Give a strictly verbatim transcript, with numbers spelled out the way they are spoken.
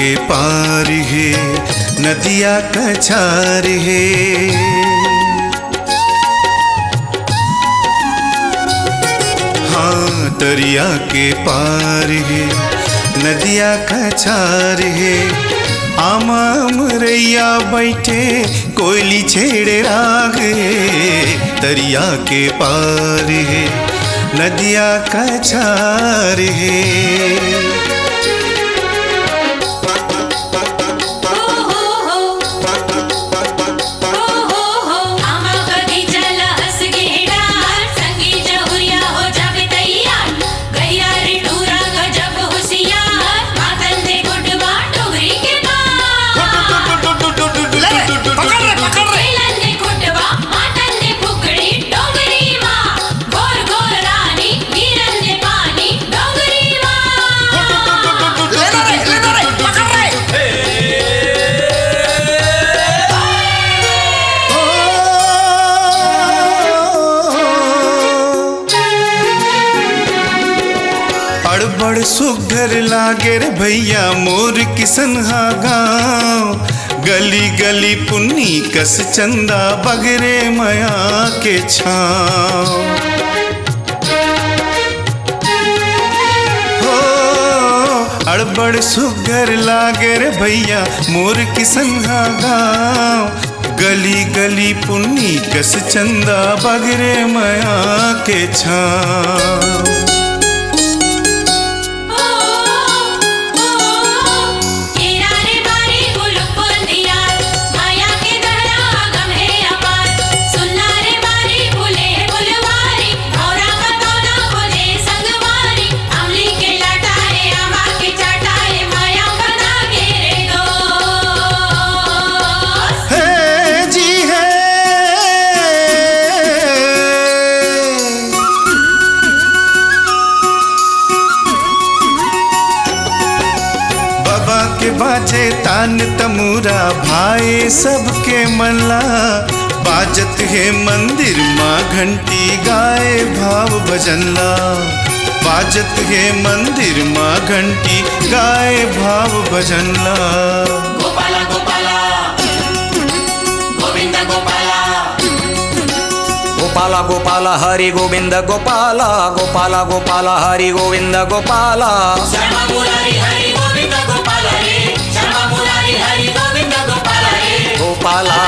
के पार हे, नदिया कछार हे। हाँ, तरिया के पार हे, नदिया कछार हे। आमा अमरैया बइठे, कोइली छेड़े राग हे। तरिया के पार हे, नदिया कछार हे। अड़बड़ सुग्घर लागे रे भैया मोर किसनहा गाँव। गली गली पुन्नी कस चंदा बगरे मया के छाँव। हो, अड़बड़ सुग्घर लागे रे भैया मोर किसनहा गाँव। गली गली पुन्नी कस चंदा बगरे मया के छाँव। बाजे तान तमूरा भाई सबके मन ला। बाजत हे मंदिर मा घंटी गाए भाव भजन ला। बाजत हे मंदिर मा घंटी गाए भाव भजन ला। गोपाला गोपाला गोविंद गोपाला। गोपाला गोपाला हरि गोविंद गोपाला। गोपाला गोपाला हरि गोविंद गोपाला। श्यामा मुरारी हरि गोविंद गोपाला रे। श्यामा मुरारी हरि गोविंद गोपाला रे। गोपाला